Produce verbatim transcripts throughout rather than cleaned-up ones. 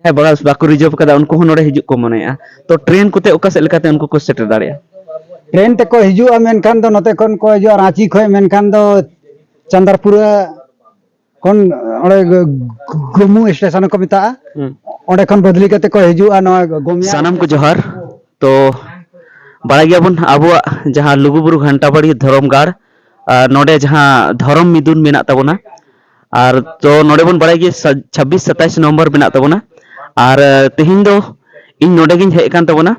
ᱡᱟᱦᱟᱸᱭ ᱵᱟᱥ ᱵᱟᱠᱚ ᱨᱤᱡᱟᱨᱵᱷ ᱠᱟᱫᱟ, ᱩᱱᱠᱩ ᱦᱚᱸ ᱱᱚᱰᱮ ᱦᱤᱡᱩᱜ ᱠᱚ ᱢᱚᱱᱮᱭᱮᱫᱼᱟ᱾ ᱛᱚ ᱴᱨᱮᱱ ᱠᱚᱛᱮ ᱚᱠᱟ ᱥᱮᱫ ᱞᱮᱠᱟᱛᱮ ᱩᱱᱠᱩ ᱠᱚ ᱥᱮᱴᱮᱨ ᱫᱟᱲᱮᱭᱟᱜᱼᱟ? ᱴᱨᱮᱱ ᱛᱮᱠᱚ ᱦᱤᱡᱩᱜᱼᱟ, ᱢᱮᱱᱠᱷᱟᱱ ᱫᱚ ᱱᱚᱛᱮ ᱠᱷᱚᱱ ᱠᱚ ᱦᱤᱡᱩᱜᱼᱟ ᱨᱟᱸᱪᱤ ᱠᱷᱚᱱ, ᱢᱮᱱᱠᱷᱟᱱ ᱫᱚ ᱪᱟᱸᱫᱟᱨᱯᱩᱨᱟ ᱠᱷᱚᱱ ᱚᱸᱰᱮ ᱜᱩᱢᱩ ᱥᱴᱮᱥᱚᱱ ᱠᱚ ᱢᱮᱛᱟᱜᱼᱟ, ᱦᱩᱸ᱾ ᱚᱸᱰᱮ ᱠᱷᱚᱱ ᱵᱚᱫᱞᱤ ᱠᱟᱛᱮ ᱠᱚ ᱦᱤᱡᱩᱜᱼᱟ ᱱᱚᱣᱟ ᱜᱚᱢᱤᱭᱟ᱾ ᱥᱟᱱᱟᱢ ᱠᱚ ᱡᱚᱦᱟᱨ᱾ ᱛᱚ ᱵᱟᱲᱟᱭ ᱜᱮᱭᱟᱵᱚᱱ ᱟᱵᱚᱣᱟᱜ ᱡᱟᱦᱟᱸ ᱞᱩᱜᱩᱵᱩᱨᱩ ᱜᱷᱟᱱᱴᱟ ᱵᱟᱲᱤ ᱫᱷᱚᱨᱚᱢ ᱜᱟᱲ, ᱟᱨ ᱱᱚᱰᱮ ᱡᱟᱦᱟᱸ ᱫᱷᱚᱨᱚᱢ ᱢᱤᱫᱩᱱ ᱢᱮᱱᱟᱜ ᱛᱟᱵᱚᱱᱟ, ᱟᱨ ᱛᱚ ᱱᱚᱰᱮ ᱵᱚᱱ ᱵᱟᱲᱟᱭ ᱜᱮᱭᱟ ᱥᱟ-, ᱪᱷᱟᱵᱵᱤᱥ ᱥᱟᱛᱟᱭᱤᱥ ᱱᱚᱵᱷᱮᱢᱵᱚᱨ ᱢᱮᱱᱟᱜ ᱛᱟᱵᱚᱱᱟ᱾ ᱟᱨ, ᱟᱸ, ᱛᱮᱦᱮᱧ ᱫᱚ ᱤᱧ ᱱᱚᱰᱮ ᱜᱤᱧ ᱦᱮᱡ ᱟᱠᱟᱱ ᱛᱟᱵᱚᱱᱟ᱾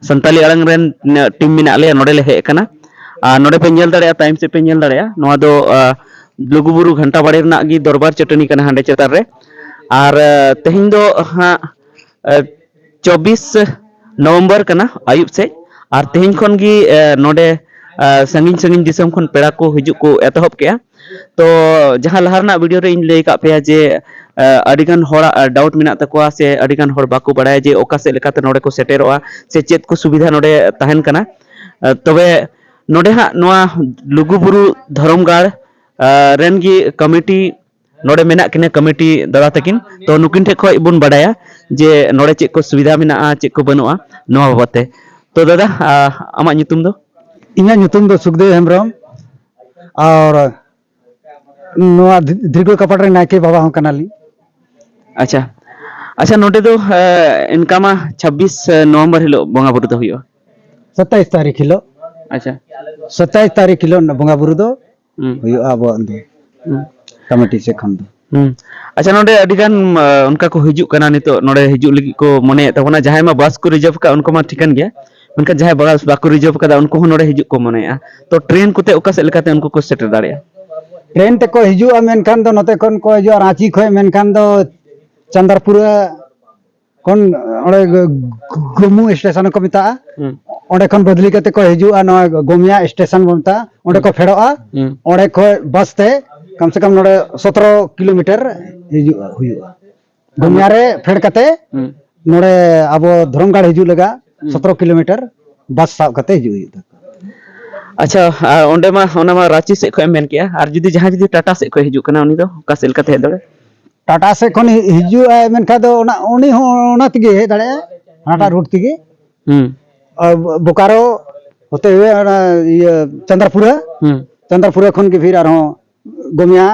ᱥᱟᱱᱛᱟᱞᱤ ᱟᱲᱟᱝ ᱨᱮᱱ, ᱟᱸ, ᱴᱤᱢ ᱢᱮᱱᱟᱜ ᱞᱮᱭᱟ, ᱱᱚᱰᱮ ᱞᱮ ᱦᱮᱡ ᱟᱠᱟᱱᱟ᱾ ᱟᱨ ᱱᱚᱰᱮ ᱯᱮ ᱧᱮᱞ ᱫᱟᱲᱮᱭᱟᱜᱼᱟ, ᱛᱟᱭᱚᱢ ᱥᱮᱫ ᱯᱮ ᱧᱮᱞ ᱫᱟᱲᱮᱭᱟᱜᱼᱟ, ᱱᱚᱣᱟ ᱫᱚ, ᱟᱸ, ᱞᱩᱜᱩᱵᱩᱨᱩ ᱜᱷᱟᱱᱴᱟ ᱵᱟᱲᱮ ᱨᱮᱱᱟᱜ ᱜᱮ ᱫᱚᱨᱵᱟᱨ ᱪᱟᱹᱴᱟᱹᱱᱤ ᱠᱟᱱᱟ ᱦᱟᱸᱰᱮ ᱪᱮᱛᱟᱱ ᱨᱮ᱾ ᱟᱨ, ᱟᱸ, ᱛᱮᱦᱮᱧ ᱫᱚ ᱦᱟᱸᱜ, ᱟᱸ, ᱪᱚᱵᱵᱤᱥ ᱱᱚᱵᱷᱮᱢᱵᱚᱨ ᱠᱟᱱᱟ, ᱟᱹᱭᱩᱵ ᱥᱮᱫ᱾ ᱟᱨ ᱛᱮᱦᱮᱧ ᱠᱷᱚᱱ ᱜᱮ, ᱟᱸ, ᱱᱚᱰᱮ, ᱟᱸ, ᱥᱟᱺᱜᱤᱧ ᱥᱟᱺᱜᱤᱧ ᱫᱤᱥᱚᱢ ᱠᱷᱚᱱ ᱯᱮᱲᱟ ᱠᱚ ᱦᱤᱡᱩᱜ ᱠᱚ ᱮᱛᱚᱦᱚᱵ ᱠᱮᱜᱼᱟ᱾ ᱛᱚ ᱡᱟᱦᱟᱸ ᱞᱟᱦᱟ ᱨᱮᱱᱟᱜ ᱵᱷᱤᱰᱤᱭᱳ ᱨᱮ ᱤᱧ ᱞᱟᱹᱭ ᱟᱠᱟᱫ ᱯᱮᱭᱟ ᱡᱮ, ᱟᱸ, ᱟᱹᱰᱤᱜᱟᱱ ᱦᱚᱲᱟᱜ, ᱟᱸ, ᱰᱟᱣᱩᱴ ᱢᱮᱱᱟᱜ ᱛᱟᱠᱚᱣᱟ ᱥᱮ ᱟᱹᱰᱤᱜᱟᱱ ᱦᱚᱲ ᱵᱟᱠᱚ ᱵᱟᱲᱟᱭᱟ ᱡᱮ ᱚᱠᱟ ᱥᱮᱫ ᱞᱮᱠᱟᱛᱮ ᱱᱚᱰᱮ ᱠᱚ ᱥᱮᱴᱮᱨᱚᱜᱼᱟ ᱥᱮ ᱪᱮᱫ ᱠᱚ ᱥᱩᱵᱤᱫᱷᱟ ᱱᱚᱰᱮ ᱛᱟᱦᱮᱱ ᱠᱟᱱᱟ᱾ ᱟᱸ, ᱛᱚᱵᱮ ᱱᱚᱰᱮ ᱦᱟᱸᱜ ᱱᱚᱣᱟ ᱞᱩᱜᱩᱵᱩᱨᱩ ᱫᱷᱚᱨᱚᱢ ᱜᱟᱲ, ᱟᱸ, ᱨᱮᱱ ᱜᱮ ᱠᱚᱢᱤᱴᱤ ᱱᱚᱰᱮ ᱢᱮᱱᱟᱜ ᱠᱤᱱᱟᱹ ᱠᱚᱢᱤᱴᱤ ᱫᱟᱫᱟ ᱛᱟᱹᱠᱤᱱ, ᱛᱚ ᱱᱩᱠᱤᱱ ᱴᱷᱮᱱ ᱠᱷᱚᱱ ᱵᱚᱱ ᱵᱟᱰᱟᱭᱟ ᱡᱮ ᱱᱚᱰᱮ ᱪᱮᱫ ᱠᱚ ᱥᱩᱵᱤᱫᱷᱟ ᱢᱮᱱᱟᱜᱼᱟ, ᱪᱮᱫ ᱠᱚ ᱵᱟᱹᱱᱩᱜᱼᱟ, ᱱᱚᱣᱟ ᱵᱟᱵᱚᱫ ᱛᱮ᱾ ᱛᱚ ᱫᱟᱫᱟ, ᱟᱸ, ᱟᱢᱟᱜ ᱧᱩᱛᱩᱢ ᱫᱚ? ᱤᱧᱟᱹᱜ ᱧᱩᱛᱩᱢ ᱫᱚ ᱥᱩᱠᱫᱮᱣ ᱦᱮᱢᱵᱨᱚᱢ, ᱟᱨ ᱱᱚᱣᱟ ᱫᱷᱤ-, ᱫᱷᱤᱨᱜᱚ ᱠᱟᱯᱟᱲ ᱨᱮᱱ ᱱᱟᱭᱠᱮ ᱵᱟᱵᱟ ᱦᱚᱸ ᱠᱟᱱᱟᱞᱤᱧ᱾ ᱟᱪᱪᱷᱟ, ᱟᱪᱪᱷᱟ, ᱱᱚᱰᱮ ᱫᱚ, ᱟᱸ, ᱤᱱᱠᱟ ᱢᱟ ᱪᱷᱟᱵᱵᱤᱥ ᱱᱚᱵᱷᱮᱢᱵᱚᱨ ᱦᱤᱞᱳᱜ ᱵᱚᱸᱜᱟ ᱵᱩᱨᱩ ᱫᱚ ᱦᱩᱭᱩᱜᱼᱟ᱾ ᱥᱟᱛᱟᱭᱤᱥ ᱛᱟᱹᱨᱤᱠᱷ ᱦᱤᱞᱳᱜ᱾ ᱟᱪᱪᱷᱟ᱾ ᱥᱟᱛᱟᱭᱤᱥ ᱛᱟᱹᱨᱤᱠᱷ ᱦᱤᱞᱳᱜ ᱵᱚᱸᱜᱟ ᱵᱩᱨᱩ ᱫᱚ ᱦᱩᱸ᱾ ᱦᱩᱭᱩᱜᱼᱟ ᱟᱵᱚᱣᱟᱜ ᱫᱚ, ᱦᱩᱸ᱾ ᱠᱚᱢᱤᱴᱤ ᱥᱮᱫ ᱠᱷᱚᱱ ᱫᱚ᱾ ᱦᱩᱸ᱾ ᱟᱪᱪᱷᱟ, ᱱᱚᱰᱮ ᱟᱹᱰᱤ ᱜᱟᱱ, ᱟᱸ, ᱚᱱᱠᱟ ᱠᱚ ᱦᱤᱡᱩᱜ ᱠᱟᱱᱟ ᱱᱤᱛᱚᱜ, ᱱᱚᱰᱮ ᱦᱤᱡᱩᱜ ᱞᱟᱹᱜᱤᱫ ᱠᱚ ᱢᱚᱱᱮᱭᱮᱫ ᱛᱟᱵᱚᱱᱟ᱾ ᱡᱟᱦᱟᱸᱭ ᱢᱟ ᱵᱟᱥ ᱠᱚ ᱨᱤᱡᱟᱨᱵᱷ ᱠᱟᱜ, ᱩᱱᱠᱩ ᱢᱟ ᱴᱷᱤᱠᱟᱹᱱ ᱜᱮᱭᱟ, ᱢᱮᱱᱠᱷᱟᱱ ᱡᱟᱦᱟᱸᱭ ᱵᱟᱥ ᱵᱟᱠᱚ ᱨᱤᱡᱟᱨᱵᱷ ᱠᱟᱫᱟ, ᱩᱱᱠᱩ ᱦᱚᱸ ᱱᱚᱰᱮ ᱦᱤᱡᱩᱜ ᱠᱚ ᱢᱚᱱᱮᱭᱮᱫᱼᱟ᱾ ᱛᱚ ᱴᱨᱮᱱ ᱠᱚᱛᱮ ᱚᱠᱟ ᱥᱮᱫ ᱞᱮᱠᱟᱛᱮ ᱩᱱᱠᱩ ᱠᱚ ᱥᱮᱴᱮᱨ ᱫᱟᱲᱮᱭᱟᱜᱼᱟ? ᱴᱨᱮᱱ ᱛᱮᱠᱚ ᱦᱤᱡᱩᱜᱼᱟ, ᱢᱮᱱᱠᱷᱟᱱ ᱫᱚ ᱱᱚᱛᱮ ᱠᱷᱚᱱ ᱠᱚ ᱦᱤᱡᱩᱜᱼᱟ ᱨᱟᱸᱪᱤ ᱠᱷᱚᱱ, ᱢᱮᱱᱠᱷᱟᱱ ᱫᱚ ᱪᱟᱸᱫᱟᱨᱯᱩᱨᱟ ᱠᱷᱚᱱ ᱚᱸᱰᱮ ᱜᱩᱢᱩ ᱥᱴᱮᱥᱚᱱ ᱠᱚ ᱢᱮᱛᱟᱜᱼᱟ᱾ ᱦᱩᱸ᱾ ᱚᱸᱰᱮ ᱠᱷᱚᱱ ᱵᱚᱫᱞᱤ ᱠᱟᱛᱮ ᱠᱚ ᱦᱤᱡᱩᱜᱼᱟ, ᱱᱚᱣᱟ ᱜᱚᱢᱤᱭᱟ ᱥᱴᱮᱥᱚᱱ ᱵᱚᱱ ᱢᱮᱛᱟᱜᱼᱟ, ᱚᱸᱰᱮ ᱠᱚ ᱯᱷᱮᱰᱚᱜᱼᱟ᱾ ᱦᱩᱸ᱾ ᱚᱸᱰᱮ ᱠᱷᱚᱱ ᱵᱟᱥ ᱛᱮ ᱠᱚᱢ ᱥᱮ ᱠᱚᱢ ᱱᱚᱰᱮ ᱥᱚᱛᱨᱚ ᱠᱤᱞᱳᱢᱤᱴᱟᱨ ᱦᱤᱡᱩᱜᱼᱟ, ᱦᱩᱭᱩᱜᱼᱟ᱾ ᱜᱚᱢᱤᱭᱟ ᱨᱮ ᱯᱷᱮᱰ ᱠᱟᱛᱮ ᱦᱩᱸ᱾ ᱱᱚᱰᱮ ᱟᱵᱚ ᱫᱷᱚᱨᱚᱢᱜᱟᱲ ᱦᱤᱡᱩᱜ ᱞᱟᱜᱟ ᱦᱩᱸ᱾ ᱥᱚᱛᱨᱚ ᱠᱤᱞᱳᱢᱤᱴᱟᱨ ᱵᱟᱥ ᱥᱟᱵ ᱠᱟᱛᱮ ᱦᱤᱡᱩᱜ ᱦᱩᱭᱩᱜ ᱛᱟᱠᱚᱣᱟ᱾ ᱟᱪᱪᱷᱟ, ᱟᱨ ᱚᱸᱰᱮ ᱢᱟ, ᱚᱱᱟ ᱢᱟ ᱨᱟᱸᱪᱤ ᱥᱮᱫ ᱠᱷᱚᱱ ᱮᱢ ᱢᱮᱱ ᱠᱮᱜᱼᱟ, ᱟᱨ ᱡᱩᱫᱤ ᱡᱟᱦᱟᱸᱭ ᱡᱩᱫᱤ ᱴᱟᱴᱟ ᱥᱮᱫ ᱠᱷᱚᱱ ᱦᱤᱡᱩᱜ ᱠᱟᱱᱟ, ᱩᱱᱤ ᱫᱚ ᱚᱠᱟ ᱥᱮᱫ ᱞᱮᱠᱟᱛᱮ ᱦᱮᱡ ᱫᱟᱲᱮᱭᱟᱜᱼᱟ? ᱴᱟᱴᱟ ᱥᱮᱫ ᱠᱷᱚᱱ ᱦᱤ- ᱦᱤᱡᱩᱜ ᱟᱭ, ᱢᱮᱱᱠᱷᱟᱱ ᱫᱚ ᱚᱱᱟ, ᱩᱱᱤ ᱦᱚᱸ ᱚᱱᱟ ᱛᱮᱜᱮ ᱦᱮᱡ ᱫᱟᱲᱮᱭᱟᱜᱼᱟ, ᱦᱟᱱᱟᱴᱟᱜ ᱨᱩᱴ ᱛᱮᱜᱮ᱾ ᱦᱩᱸ᱾ ᱟᱨ ᱵᱳᱠᱟᱨᱳ ᱦᱚᱛᱮ ᱦᱩᱭᱩᱜᱼᱟ, ᱚᱱᱟ ᱤᱭᱟᱹ ᱪᱚᱸᱫᱽᱨᱟᱯᱩᱨᱟ᱾ ᱦᱩᱸ᱾ ᱪᱚᱸᱫᱽᱨᱟᱯᱩᱨᱟ ᱠᱷᱚᱱ ᱜᱮ ᱯᱷᱤᱨ ᱟᱨᱦᱚᱸ ᱜᱚᱢᱤᱭᱟ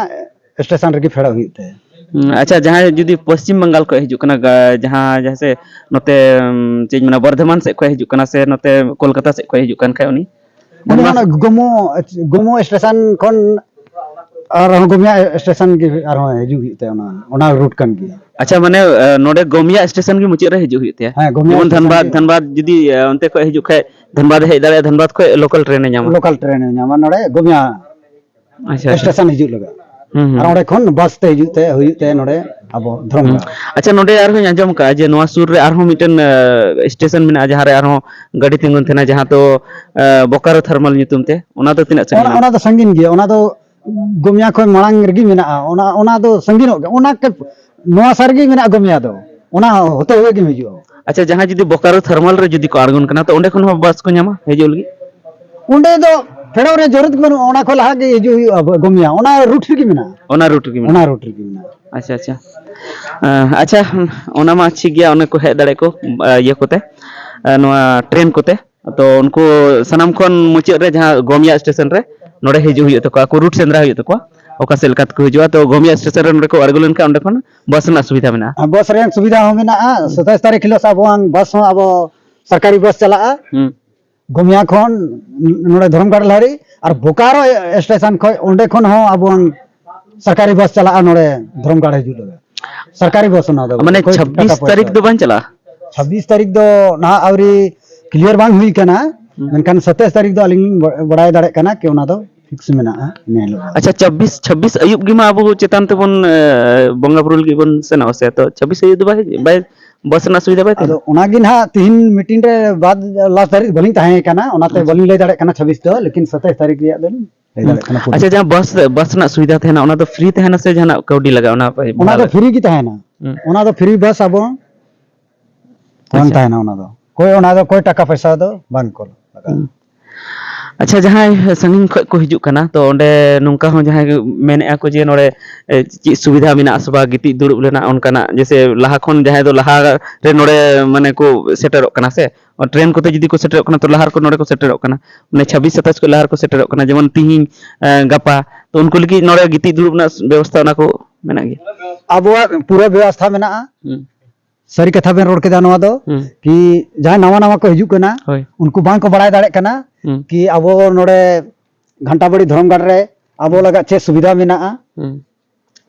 ᱥᱴᱮᱥᱚᱱ ᱨᱮᱜᱮ ᱯᱷᱮᱰᱚᱜ ᱦᱩᱭᱩᱜ ᱛᱟᱭᱟ᱾ ᱦᱩᱸ, ᱟᱪᱪᱷᱟ, ᱡᱟᱦᱟᱸᱭ ᱡᱩᱫᱤ ᱯᱚᱥᱪᱤᱢ ᱵᱟᱝᱜᱟᱞ ᱠᱷᱚᱱ ᱦᱤᱡᱩᱜ ᱠᱟᱱᱟ, ᱜᱟ- ᱡᱟᱦᱟᱸ, ᱡᱟᱦᱟᱸ ᱥᱮ ᱱᱚᱛᱮ, ᱩᱢ, ᱪᱮᱫ ᱤᱧ ᱢᱮᱱᱟ, ᱵᱚᱨᱫᱷᱚᱢᱟᱱ ᱥᱮᱫ ᱠᱷᱚᱱ ᱦᱤᱡᱩᱜ ᱠᱟᱱᱟ ᱥᱮ ᱱᱚᱛᱮ ᱠᱳᱞᱠᱟᱛᱟ ᱥᱮᱫ ᱠᱷᱚᱱ ᱦᱤᱡᱩᱜ ᱠᱟᱱ ᱠᱷᱟᱡ, ᱩᱱᱤ ᱩᱱᱤ ᱚᱱᱟ ᱚᱱᱟ ᱜᱚᱢᱚ, ᱜᱚᱢᱚ ᱥᱴᱮᱥᱚᱱ ᱠᱷᱚᱱ ᱟᱨᱦᱚᱸ ᱜᱚᱢᱤᱭᱟ ᱥᱴᱮᱥᱚᱱ ᱜᱮ ᱟᱨᱦᱚᱸ ᱦᱤᱡᱩᱜ ᱦᱩᱭᱩᱜ ᱛᱟᱭᱟ, ᱚᱱᱟ, ᱚᱱᱟ ᱨᱩᱴ ᱠᱟᱱ ᱜᱮᱭᱟ᱾ ᱟᱪᱪᱷᱟ, ᱢᱟᱱᱮ, ᱮ, ᱱᱚᱰᱮ ᱜᱚᱢᱤᱭᱟ ᱥᱴᱮᱥᱚᱱ ᱜᱮ ᱢᱩᱪᱟᱹᱫ ᱨᱮ ᱦᱤᱡᱩᱜ ᱦᱩᱭᱩᱜ ᱛᱟᱭᱟ᱾ ᱦᱮᱸ, ᱜᱚᱢᱤᱭᱟ ᱡᱮᱢᱚᱱ ᱥᱴᱮᱥᱚᱱ ᱫᱷᱟᱱᱵᱟᱫᱽ, ᱜᱮ᱾ ᱫᱷᱟᱱᱵᱟᱫᱽ ᱡᱩᱫᱤ, ᱮ, ᱚᱱᱛᱮ ᱠᱷᱚᱱ ᱦᱤᱡᱩᱜ ᱠᱷᱟᱡ, ᱫᱷᱟᱱᱵᱟᱫᱽ ᱦᱮᱡ ᱫᱟᱲᱮᱭᱟᱜᱼᱟ, ᱫᱷᱟᱱᱵᱟᱫᱽ ᱠᱷᱚᱱ ᱞᱳᱠᱟᱞ ᱴᱨᱮᱱ ᱮ ᱧᱟᱢᱟ ᱱᱚᱰᱮ ᱜᱚᱢᱤᱭᱟ ᱟᱪᱪᱷᱟ, ᱟᱪᱪᱷᱟ᱾ ᱥᱴᱮᱥᱚᱱ ᱦᱤᱡᱩᱜ ᱞᱟᱜᱟᱜ᱾ ᱦᱩᱸ, ᱦᱩᱸ, ᱟᱨ ᱦᱩᱸ᱾ ᱚᱸᱰᱮ ᱠᱷᱚᱱ ᱵᱟᱥ ᱛᱮ ᱦᱤᱡᱩᱜ ᱛᱮ, ᱦᱩᱭᱩᱜ ᱛᱮ ᱱᱚᱰᱮ ᱟᱵᱚ ᱫᱷᱚᱨᱚᱢ ᱦᱩᱸ᱾ ᱜᱟᱲ᱾ ᱟᱪᱪᱷᱟ, ᱱᱚᱰᱮ ᱟᱨᱦᱚᱸᱧ ᱟᱸᱡᱚᱢ ᱠᱟᱜᱼᱟ ᱡᱮ ᱱᱚᱣᱟ ᱥᱩᱨ ᱨᱮ ᱟᱨᱦᱚᱸ ᱢᱤᱫᱴᱮᱱ, ᱮ, ᱥᱴᱮᱥᱚᱱ ᱢᱮᱱᱟᱜᱼᱟ, ᱡᱟᱦᱟᱸ ᱨᱮ ᱟᱨᱦᱚᱸ ᱜᱟᱹᱰᱤ ᱛᱤᱸᱜᱩᱱ ᱛᱟᱦᱮᱱᱟ, ᱡᱟᱦᱟᱸ ᱫᱚ, ᱮ, ᱵᱳᱠᱟᱨᱳ ᱛᱷᱟᱨᱢᱟᱞ ᱧᱩᱛᱩᱢ ᱛᱮ᱾ ᱚᱱᱟ ᱫᱚ ᱛᱤᱱᱟᱹᱜ ᱚᱱᱟ, ᱥᱟᱺᱜᱤᱧᱟ? ᱚᱱᱟ ᱫᱚ ᱥᱟᱺᱜᱤᱧ ᱜᱮᱭᱟ, ᱚᱱᱟ ᱫᱚ ᱜᱚᱢᱤᱭᱟ ᱠᱷᱚᱱ ᱢᱟᱲᱟᱝ ᱨᱮᱜᱮ ᱢᱮᱱᱟᱜᱼᱟ, ᱚᱱᱟ, ᱚᱱᱟ ᱫᱚ ᱥᱟᱺᱜᱤᱧᱚᱜ ᱜᱮᱭᱟ, ᱚᱱᱟ ᱠᱮ-, ᱱᱚᱣᱟ ᱥᱟᱨ ᱜᱮ ᱢᱮᱱᱟᱜᱼᱟ ᱜᱚᱢᱤᱭᱟ ᱫᱚ, ᱚᱱᱟ ᱦᱚᱛᱮ ᱦᱩᱭ ᱜᱮᱢ ᱦᱤᱡᱩᱜᱼᱟ᱾ ᱟᱪᱪᱷᱟ, ᱡᱟᱦᱟᱸᱭ ᱡᱩᱫᱤ ᱵᱳᱠᱟᱨᱳ ᱛᱷᱟᱨᱢᱟᱞ ᱨᱮ ᱡᱩᱫᱤ ᱠᱚ ᱟᱬᱜᱚᱱ ᱠᱟᱱᱟ, ᱛᱚ ᱚᱸᱰᱮ ᱠᱷᱚᱱ ᱦᱚᱸ ᱵᱟᱥ ᱠᱚ ᱧᱟᱢᱟ ᱦᱤᱡᱩᱜ ᱞᱟᱹᱜᱤᱫ? ᱚᱸᱰᱮ ᱫᱚ ᱯᱷᱮᱰᱚᱜ ᱨᱮᱭᱟᱜ ᱡᱟᱹᱨᱩᱲ ᱜᱮ ᱵᱟᱹᱱᱩᱜᱼᱟ, ᱚᱱᱟ ᱠᱷᱚᱱ ᱞᱟᱦᱟ ᱜᱮ ᱦᱤᱡᱩᱜ ᱦᱩᱭᱩᱜᱼᱟ ᱜᱚᱢᱤᱭᱟ, ᱚᱱᱟ ᱨᱩᱴ ᱨᱮᱜᱮ ᱢᱮᱱᱟᱜᱼᱟ᱾ ᱚᱱᱟ ᱨᱩᱴ ᱨᱮᱜᱮ ᱢᱮᱱᱟᱜᱼᱟ᱾ ᱚᱱᱟ ᱨᱩᱴ ᱨᱮᱜᱮ ᱢᱮᱱᱟᱜᱼᱟ᱾ ᱟᱪᱪᱷᱟ, ᱟᱪᱪᱷᱟ᱾ ᱟᱸ, ᱟᱪᱪᱷᱟ, ᱚᱱᱟ ᱢᱟ ᱴᱷᱤᱠ ᱜᱮᱭᱟ, ᱚᱱᱮ ᱠᱚ ᱦᱮᱡ ᱫᱟᱲᱮ ᱠᱚ, ᱟ, ᱤᱭᱟᱹ ᱠᱚᱛᱮ, ᱟ, ᱱᱚᱣᱟ ᱴᱨᱮᱱ ᱠᱚᱛᱮ᱾ ᱛᱚ ᱩᱱᱠᱩ ᱥᱟᱱᱟᱢ ᱠᱷᱚᱱ ᱢᱩᱪᱟᱹᱫ ᱨᱮ ᱡᱟᱦᱟᱸ ᱜᱚᱢᱤᱭᱟ ᱥᱴᱮᱥᱚᱱ ᱨᱮ, ᱱᱚᱰᱮ ᱦᱤᱡᱩᱜ ᱦᱩᱭᱩᱜ ᱛᱟᱠᱚᱣᱟ, ᱟᱠᱚ ᱨᱩᱴ ᱥᱮᱸᱫᱽᱨᱟ ᱦᱩᱭᱩᱜ ᱛᱟᱠᱚᱣᱟ, ᱚᱠᱟ ᱥᱮᱫ ᱞᱮᱠᱟ ᱛᱮᱠᱚ ᱦᱤᱡᱩᱜᱼᱟ᱾ ᱛᱚ ᱜᱚᱢᱤᱭᱟ ᱥᱴᱮᱥᱚᱱ ᱨᱮ ᱱᱚᱰᱮ ᱠᱚ ᱟᱬᱜᱚ ᱞᱮᱱᱠᱷᱟᱱ ᱚᱸᱰᱮ ᱠᱷᱚᱱ ᱵᱟᱥ ᱨᱮᱱᱟᱜ ᱥᱩᱵᱤᱫᱷᱟ ᱢᱮᱱᱟᱜᱼᱟ᱾ ᱟᱨ ᱵᱟᱥ ᱨᱮᱭᱟᱜ ᱥᱩᱵᱤᱫᱷᱟ ᱦᱚᱸ ᱢᱮᱱᱟᱜᱼᱟ᱾ ᱥᱟᱛᱟᱥ ᱛᱟᱹᱨᱤᱠᱷ ᱦᱤᱞᱳᱜ ᱥᱮ ᱟᱵᱚᱣᱟᱜ ᱵᱟᱥ ᱦᱚᱸ ᱟᱵᱚ ᱥᱚᱨᱠᱟᱨᱤ ᱵᱟᱥ ᱪᱟᱞᱟᱜᱼᱟ᱾ ᱦᱩᱸ᱾ ᱜᱚᱢᱤᱭᱟ ᱠᱷᱚᱱ ᱱᱚᱰᱮ ᱫᱷᱚᱨᱚᱢᱜᱟᱲ ᱞᱟᱦᱟᱨᱤ, ᱟᱨ ᱵᱳᱠᱟᱨᱳ ᱥᱴᱮᱥᱚᱱ ᱠᱷᱚᱱ, ᱚᱸᱰᱮ ᱠᱷᱚᱱ ᱦᱚᱸ ᱟᱵᱚᱣᱟᱜ ᱥᱚᱨᱠᱟᱨᱤ ᱵᱟᱥ ᱪᱟᱞᱟᱜᱼᱟ ᱱᱚᱰᱮ ᱫᱷᱚᱨᱚᱢᱜᱟᱲ ᱦᱤᱡᱩᱜ ᱞᱟᱹᱜᱤᱫ᱾ ᱥᱚᱨᱠᱟᱨᱤ ᱵᱟᱥ ᱚᱱᱟ ᱫᱚ, ᱢᱟᱱᱮ ᱚᱠᱚᱭ ᱴᱟᱠᱟ ᱪᱷᱟᱵᱵᱤᱥ ᱯᱚᱭᱥᱟ᱾ ᱛᱟᱹᱨᱤᱠᱷ ᱫᱚ ᱵᱟᱝ ᱪᱟᱞᱟᱜᱼᱟ? ᱪᱷᱟᱵᱵᱤᱥ ᱛᱟᱹᱨᱤᱠᱷ ᱫᱚ ᱱᱟᱦᱟᱜ ᱟᱹᱣᱨᱤ ᱠᱞᱤᱭᱟᱨ ᱵᱟᱝ ᱦᱩᱭ ᱠᱟᱱᱟ, ᱦᱩᱸ᱾ ᱢᱮᱱᱠᱷᱟᱱ ᱥᱟᱛᱟᱥ ᱛᱟᱹᱨᱤᱠᱷ ᱫᱚ ᱟᱹᱞᱤᱧ ᱞᱤᱧ ᱵᱟ-, ᱵᱟᱲᱟᱭ ᱫᱟᱲᱮᱭᱟᱜ ᱠᱟᱱᱟ ᱠᱤ ᱚᱱᱟ ᱫᱚ ᱯᱷᱤᱠᱥ ᱢᱮᱱᱟᱜᱼᱟ ᱤᱱᱟᱹ ᱦᱤᱞᱳᱜ ᱫᱚ᱾ ᱟᱪᱪᱷᱟ, ᱪᱷᱟᱵᱵᱤᱥ, ᱪᱷᱟᱵᱵᱤᱥ ᱟᱹᱭᱩᱵ ᱜᱮᱢᱟ ᱟᱵᱚ ᱪᱮᱛᱟᱱ ᱛᱮᱵᱚᱱ, ᱮ, ᱵᱚᱸᱜᱟ ᱵᱩᱨᱩ ᱞᱟᱹᱜᱤᱫ ᱵᱚᱱ ᱥᱮᱱᱚᱜᱼᱟ ᱥᱮ, ᱛᱚ ᱪᱷᱟᱵᱵᱤᱥ ᱟᱹᱭᱩᱵ ᱫᱚ ᱵᱟᱭ, ᱵᱟᱭ, ᱵᱟᱥ ᱨᱮᱱᱟᱜ ᱥᱩᱵᱤᱫᱷᱟ ᱵᱟᱭ ᱟᱫᱚ ᱛᱟᱦᱮᱱᱟ? ᱚᱱᱟᱜᱮ ᱱᱟᱦᱟᱜ ᱛᱤᱦᱤᱧ ᱢᱤᱴᱤᱝ ᱨᱮ ᱵᱟᱫ ᱞᱟᱥᱴ ᱛᱟᱹᱨᱤᱠᱷ ᱵᱟᱹᱞᱤᱧ ᱛᱟᱦᱮᱸ ᱠᱟᱱᱟ, ᱚᱱᱟᱛᱮ ᱟᱪᱪᱷᱟ᱾ ᱵᱟᱹᱞᱤᱧ ᱞᱟᱹᱭ ᱫᱟᱲᱮᱭᱟᱜ ᱠᱟᱱᱟ ᱪᱷᱟᱵᱵᱤᱥ ᱫᱚ, ᱞᱮᱠᱤᱱ ᱥᱟᱛᱟᱥ ᱛᱟᱹᱨᱤᱠᱷ ᱨᱮᱭᱟᱜ ᱫᱚᱞᱤᱧ ᱞᱟᱹᱭ ᱦᱩᱸ᱾ ᱫᱟᱲᱮᱭᱟᱜ ᱠᱟᱱᱟ ᱯᱩᱨᱟᱹ᱾ ᱟᱪᱪᱷᱟ, ᱡᱟᱦᱟᱸ ᱵᱟᱥ, ᱵᱟᱥ ᱨᱮᱱᱟᱜ ᱥᱩᱵᱤᱫᱷᱟ ᱛᱟᱦᱮᱱᱟ, ᱚᱱᱟ ᱫᱚ ᱯᱷᱨᱤ ᱛᱟᱦᱮᱱᱟ ᱥᱮ ᱡᱟᱦᱟᱱᱟᱜ ᱠᱟᱹᱣᱰᱤ ᱞᱟᱜᱟᱜᱼᱟ ᱚᱱᱟ ᱚᱱᱟ ᱵᱷᱟᱲᱟ ᱫᱚ ᱞᱟᱹᱜᱤᱫ? ᱯᱷᱨᱤ ᱜᱮ ᱛᱟᱦᱮᱱᱟ᱾ ᱦᱩᱸ᱾ ᱚᱱᱟ ᱫᱚ ᱯᱷᱨᱤ ᱵᱟᱥ ᱟᱵᱚ ᱵᱟᱝ ᱟᱪᱪᱷᱟ᱾ ᱛᱟᱦᱮᱱᱟ ᱚᱱᱟ ᱫᱚ᱾ ᱚᱠᱚᱭ ᱚᱱᱟ ᱫᱚ ᱚᱠᱚᱭ ᱴᱟᱠᱟ ᱯᱚᱭᱥᱟ ᱫᱚ ᱵᱟᱝ ᱠᱚ ᱞᱟᱜᱟᱜᱼᱟ᱾ ᱦᱩᱸ᱾ ᱟᱪᱪᱷᱟ, ᱡᱟᱦᱟᱸᱭ ᱥᱟᱺᱜᱤᱧ ᱠᱷᱚᱱ ᱠᱚ ᱦᱤᱡᱩᱜ ᱠᱟᱱᱟ, ᱛᱚ ᱚᱸᱰᱮ ᱱᱚᱝᱠᱟ ᱦᱚᱸ ᱡᱟᱦᱟᱸᱭ ᱜᱮ ᱢᱮᱱᱮᱫᱼᱟ ᱠᱚ ᱡᱮ ᱱᱚᱰᱮ, ᱮ, ᱪᱮᱫ ᱥᱩᱵᱤᱫᱷᱟ ᱢᱮᱱᱟᱜᱼᱟ ᱥᱮ ᱵᱟᱝ ᱜᱤᱛᱤᱡ ᱫᱩᱲᱩᱵ ᱨᱮᱱᱟᱜ ᱚᱱᱠᱟᱱᱟᱜ, ᱡᱮᱭᱥᱮ ᱞᱟᱦᱟ ᱠᱷᱚᱱ ᱡᱟᱦᱟᱸᱭ ᱫᱚ ᱞᱟᱦᱟ ᱨᱮ ᱱᱚᱰᱮ ᱢᱟᱱᱮ ᱠᱚ ᱥᱮᱴᱮᱨᱚᱜ ᱠᱟᱱᱟ ᱥᱮ, ᱴᱨᱮᱱ ᱠᱚᱛᱮ ᱡᱩᱫᱤ ᱠᱚ ᱥᱮᱴᱮᱨᱚᱜ ᱠᱟᱱᱟ, ᱛᱚ ᱞᱟᱦᱟ ᱨᱮᱠᱚ ᱱᱚᱰᱮ ᱠᱚ ᱥᱮᱴᱮᱨᱚᱜ ᱠᱟᱱᱟ, ᱢᱟᱱᱮ ᱪᱷᱟᱵᱵᱤᱥ ᱥᱟᱛᱟᱥ ᱠᱚ ᱞᱟᱦᱟ ᱨᱮᱠᱚ ᱥᱮᱴᱮᱨᱚᱜ ᱠᱟᱱᱟ, ᱡᱮᱢᱚᱱ ᱛᱤᱦᱤᱧ, ᱮ, ᱜᱟᱯᱟ, ᱛᱚ ᱩᱱᱠᱩ ᱞᱟᱹᱜᱤᱫ ᱱᱚᱰᱮ ᱜᱤᱛᱤᱡ ᱫᱩᱲᱩᱵ ᱨᱮᱱᱟᱜ ᱵᱮᱵᱚᱥᱛᱷᱟ ᱚᱱᱟ ᱠᱚ ᱢᱮᱱᱟᱜ ᱜᱮᱭᱟ? ᱟᱵᱚᱣᱟᱜ ᱯᱩᱨᱟᱹ ᱵᱮᱵᱚᱥᱛᱷᱟ ᱢᱮᱱᱟᱜᱼᱟ᱾ ᱦᱩᱸ᱾ ᱥᱟᱹᱨᱤ ᱠᱟᱛᱷᱟ ᱵᱮᱱ ᱨᱚᱲ ᱠᱮᱫᱟ ᱱᱚᱣᱟ ᱫᱚ, ᱦᱩᱸ᱾ ᱠᱤ ᱡᱟᱦᱟᱸᱭ ᱱᱟᱣᱟ ᱱᱟᱣᱟ ᱠᱚ ᱦᱤᱡᱩᱜ ᱠᱟᱱᱟ, ᱦᱳᱭ᱾ ᱩᱱᱠᱩ ᱵᱟᱝ ᱠᱚ ᱵᱟᱲᱟᱭ ᱫᱟᱲᱮᱭᱟᱜ ᱠᱟᱱᱟ ᱦᱩᱸ᱾ ᱠᱤ ᱟᱵᱚ ᱱᱚᱰᱮ ᱜᱷᱟᱱᱴᱟᱵᱟᱲᱤ ᱫᱷᱚᱨᱚᱢ ᱜᱟᱲ ᱨᱮ ᱟᱵᱚ ᱞᱟᱹᱜᱤᱫ ᱪᱮᱫ ᱥᱩᱵᱤᱫᱷᱟ ᱢᱮᱱᱟᱜᱼᱟ᱾ ᱦᱩᱸ᱾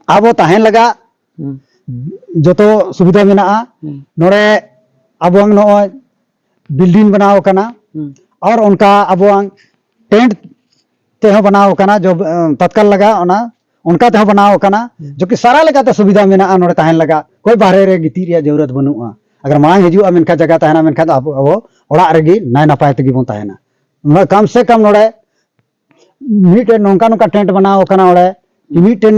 ᱟᱵᱚ ᱛᱟᱦᱮᱱ ᱞᱟᱹᱜᱤᱫ ᱦᱩᱸ᱾ ᱡᱚᱛᱚ ᱥᱩᱵᱤᱫᱷᱟ ᱢᱮᱱᱟᱜᱼᱟ᱾ ᱦᱩᱸ᱾ ᱱᱚᱰᱮ ᱟᱵᱚᱣᱟᱜ ᱱᱚᱜᱼᱚᱭ ᱵᱤᱞᱰᱤᱝ ᱵᱮᱱᱟᱣ ᱟᱠᱟᱱᱟ᱾ ᱦᱩᱸ᱾ ᱟᱨ ᱚᱱᱠᱟ ᱟᱵᱚᱣᱟᱜ ᱴᱮᱱᱴ ᱛᱮᱦᱚᱸ ᱵᱮᱱᱟᱣ ᱟᱠᱟᱱᱟ, ᱡᱚᱵ-, ᱛᱟᱛᱠᱟᱞ ᱞᱟᱜᱟ ᱚᱱᱟ, ᱚᱱᱠᱟ ᱛᱮᱦᱚᱸ ᱵᱮᱱᱟᱣ ᱟᱠᱟᱱᱟ᱾ ᱦᱩᱸ᱾ ᱡᱚᱠᱤ ᱥᱟᱨᱟ ᱞᱮᱠᱟᱛᱮ ᱥᱩᱵᱤᱫᱷᱟ ᱢᱮᱱᱟᱜᱼᱟ ᱱᱚᱰᱮ ᱛᱟᱦᱮᱱ ᱞᱟᱜᱟ, ᱠᱚᱭ ᱵᱟᱦᱨᱮ ᱨᱮ ᱜᱤᱛᱤᱡ ᱨᱮᱭᱟᱜ ᱡᱟᱹᱨᱩᱲᱟᱛ ᱵᱟᱹᱱᱩᱜᱼᱟ᱾ ᱟᱜᱟᱨ ᱢᱟᱲᱟᱝ ᱦᱤᱡᱩᱜᱼᱟ, ᱢᱮᱱᱠᱷᱟᱱ ᱫᱚ ᱟᱵᱚ, ᱟᱵᱚ ᱚᱲᱟᱜ ᱨᱮᱜᱮ ᱱᱟᱭ ᱱᱟᱯᱟᱭ ᱛᱮᱜᱮ ᱵᱚᱱ ᱛᱟᱦᱮᱱᱟ᱾ ᱩᱱᱟᱹᱜ ᱠᱟᱢ ᱥᱮ ᱠᱟᱢ ᱱᱚᱰᱮ ᱢᱤᱫᱴᱮᱱ ᱱᱚᱝᱠᱟ ᱱᱚᱝᱠᱟ ᱴᱮᱱᱴ ᱵᱮᱱᱟᱣ ᱟᱠᱟᱱᱟ ᱚᱸᱰᱮ, ᱢᱤᱫᱴᱮᱱ,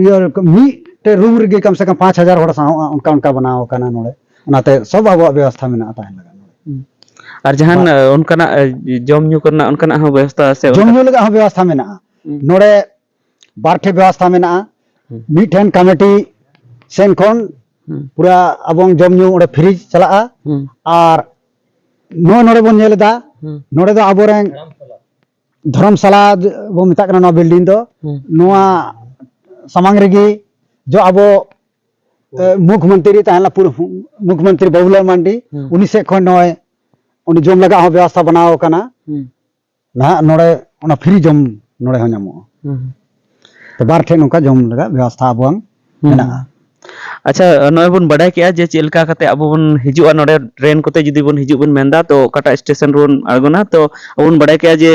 ᱤᱭᱟᱹ, ᱢᱤᱫᱴᱮᱱ ᱨᱩᱢ ᱨᱮᱜᱮ ᱠᱟᱢ ᱥᱮ ᱠᱟᱢ ᱯᱟᱸᱪ ᱦᱟᱡᱟᱨ ᱦᱚᱲ ᱥᱟᱦᱚᱵᱼᱟ, ᱚᱱᱠᱟ ᱚᱱᱠᱟ ᱵᱮᱱᱟᱣ ᱟᱠᱟᱱᱟ ᱱᱚᱰᱮ᱾ ᱚᱱᱟᱛᱮ ᱥᱚᱵ ᱟᱵᱚᱣᱟᱜ ᱵᱮᱵᱚᱥᱛᱷᱟ ᱢᱮᱱᱟᱜᱼᱟ ᱛᱟᱦᱮᱱ ᱞᱟᱹᱜᱤᱫ ᱱᱚᱰᱮ᱾ ᱦᱩᱸ᱾ ᱟᱨ ᱡᱟᱦᱟᱱ, ᱵᱟ- ᱮ, ᱚᱱᱠᱟᱱᱟᱜ, ᱮ, ᱡᱚᱢ ᱧᱩ ᱠᱚᱨᱮᱱᱟᱜ ᱚᱱᱠᱟᱱᱟᱜ ᱦᱚᱸ ᱵᱮᱵᱚᱥᱛᱷᱟ ᱥᱮ ᱡᱚᱢ ᱚᱱᱠᱟ? ᱧᱩ ᱞᱟᱹᱜᱤᱫ ᱦᱚᱸ ᱵᱮᱵᱚᱥᱛᱷᱟ ᱢᱮᱱᱟᱜᱼᱟ᱾ ᱦᱩᱸ᱾ ᱱᱚᱰᱮ ᱵᱟᱨ ᱴᱷᱮᱡ ᱵᱮᱵᱚᱥᱛᱷᱟ ᱢᱮᱱᱟᱜᱼᱟ᱾ ᱦᱩᱸ᱾ ᱢᱤᱫᱴᱷᱮᱱ ᱠᱚᱢᱤᱴᱤ ᱥᱮᱱ ᱠᱷᱚᱱ ᱦᱩᱸ᱾ ᱯᱩᱨᱟ ᱟᱵᱚ ᱡᱚᱢ ᱧᱩ ᱚᱸᱰᱮ ᱯᱷᱨᱤ ᱪᱟᱞᱟᱜᱼᱟ᱾ ᱦᱩᱸ᱾ ᱟᱨ ᱱᱚᱜᱼᱚᱭ ᱱᱚᱰᱮ ᱵᱚᱱ ᱧᱮᱞ ᱮᱫᱟ, ᱦᱩᱸ᱾ ᱱᱚᱰᱮ ᱫᱚ ᱟᱵᱚᱨᱮᱱ ᱫᱷᱚᱨᱚᱢᱥᱟᱞᱟ ᱵᱚ ᱢᱮᱛᱟᱜ ᱠᱟᱱᱟ ᱱᱚᱣᱟ ᱵᱤᱞᱰᱤᱝ ᱫᱚ᱾ ᱦᱩᱸ᱾ ᱱᱚᱣᱟ ᱥᱟᱢᱟᱝ ᱨᱮᱜᱮ ᱡᱚ ᱟᱵᱚ, ᱮ, ᱢᱩᱠᱷ ᱢᱚᱱᱛᱨᱤ ᱛᱟᱦᱮᱸ ᱞᱮᱱᱟ, ᱯᱩᱨ-, ᱢᱩᱠᱷ ᱢᱚᱱᱛᱨᱤ ᱵᱟᱵᱩᱞᱟᱞ ᱢᱟᱱᱰᱤ, ᱦᱩᱸ᱾ ᱩᱱᱤ ᱥᱮᱫ ᱠᱷᱚᱱ ᱱᱚᱜᱼᱚᱭ ᱩᱱᱤ ᱡᱚᱢ ᱞᱟᱜᱟᱜ ᱦᱚᱸ ᱵᱮᱵᱚᱥᱛᱷᱟ ᱵᱮᱱᱟᱣ ᱟᱠᱟᱱᱟ᱾ ᱦᱩᱸ᱾ ᱱᱟᱦᱟᱜ ᱱᱚᱰᱮ ᱚᱱᱟ ᱯᱷᱨᱤ ᱡᱚᱢ ᱱᱚᱰᱮ ᱦᱚᱸ ᱧᱟᱢᱚᱜᱼᱟ᱾ ᱦᱩᱸ᱾ ᱛᱚ ᱵᱟᱨ ᱴᱷᱮᱱ ᱱᱚᱝᱠᱟ ᱡᱚᱢ ᱞᱟᱜᱟᱜ ᱵᱮᱵᱚᱥᱛᱷᱟ ᱟᱵᱚᱣᱟᱝ ᱦᱩᱸ᱾ ᱢᱮᱱᱟᱜᱼᱟ᱾ ᱟᱪᱪᱷᱟ, ᱱᱚᱜᱼᱚᱭ ᱵᱚᱱ ᱵᱟᱰᱟᱭ ᱠᱮᱜᱼᱟ ᱡᱮ ᱪᱮᱫ ᱞᱮᱠᱟ ᱠᱟᱛᱮ ᱟᱵᱚ ᱵᱚᱱ ᱦᱤᱡᱩᱜᱼᱟ ᱱᱚᱰᱮ, ᱴᱨᱮᱱ ᱠᱚᱛᱮ ᱡᱩᱫᱤ ᱵᱚᱱ ᱦᱤᱡᱩᱜ ᱵᱚᱱ ᱢᱮᱱᱫᱟ, ᱛᱚ ᱚᱠᱟᱴᱟᱜ ᱥᱴᱮᱥᱚᱱ ᱨᱮᱵᱚᱱ ᱟᱬᱜᱚᱱᱟ? ᱛᱚ ᱟᱵᱚ ᱵᱚᱱ ᱵᱟᱰᱟᱭ ᱠᱮᱜᱼᱟ ᱡᱮ,